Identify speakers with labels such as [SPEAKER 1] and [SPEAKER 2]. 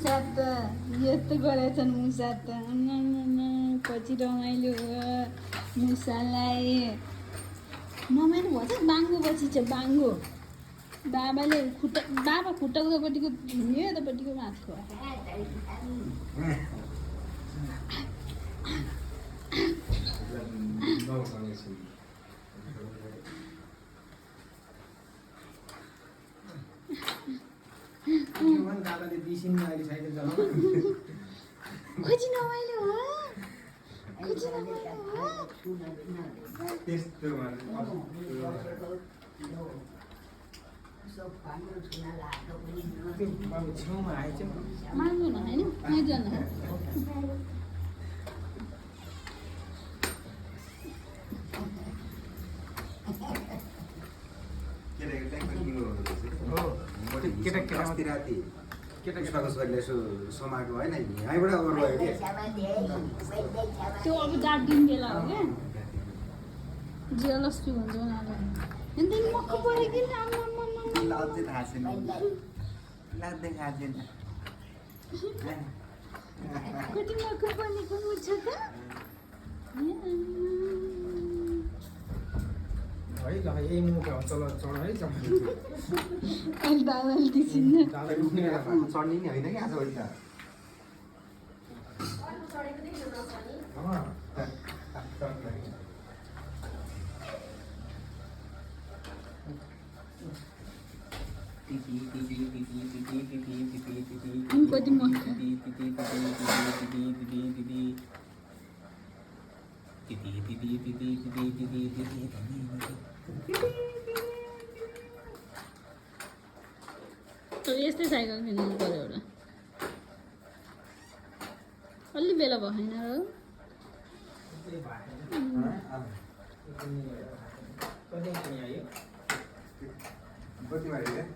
[SPEAKER 1] मुसा त यस्तो गरेछन् मुसा त पछि रमाइलो मुसालाई रमाइलो भन्छ बाङ्गो पछि चाहिँ बाङ्गो बाबा खुट्टा उतापट्टिको हिँड्यो यतापट्टिको माथको खोजी रमाइलो हो खोजी रमाइलो हो माग्नु न होइन आइज न
[SPEAKER 2] समाएको होइन यहीँबाट अब रह्यो
[SPEAKER 1] त्यो अब 4 दिन बेला हो क्या जेलस छु भन्छ उनीहरूलाई अनि मक्क पऱ्यो कि
[SPEAKER 2] अझै थाहा छैन लाग्दै थाहा छैन
[SPEAKER 1] कति मक्क बनेको मुछ त
[SPEAKER 3] है ल यही मुखा चल चढ है
[SPEAKER 1] अहिले दादाले दिसिन्न
[SPEAKER 2] चढ्ने नि होइन कि आजभोलि त
[SPEAKER 1] कति मक्क यस्तै साइकल किन्नु पर्यो एउटा अलि बेला भएन र
[SPEAKER 2] कतिमा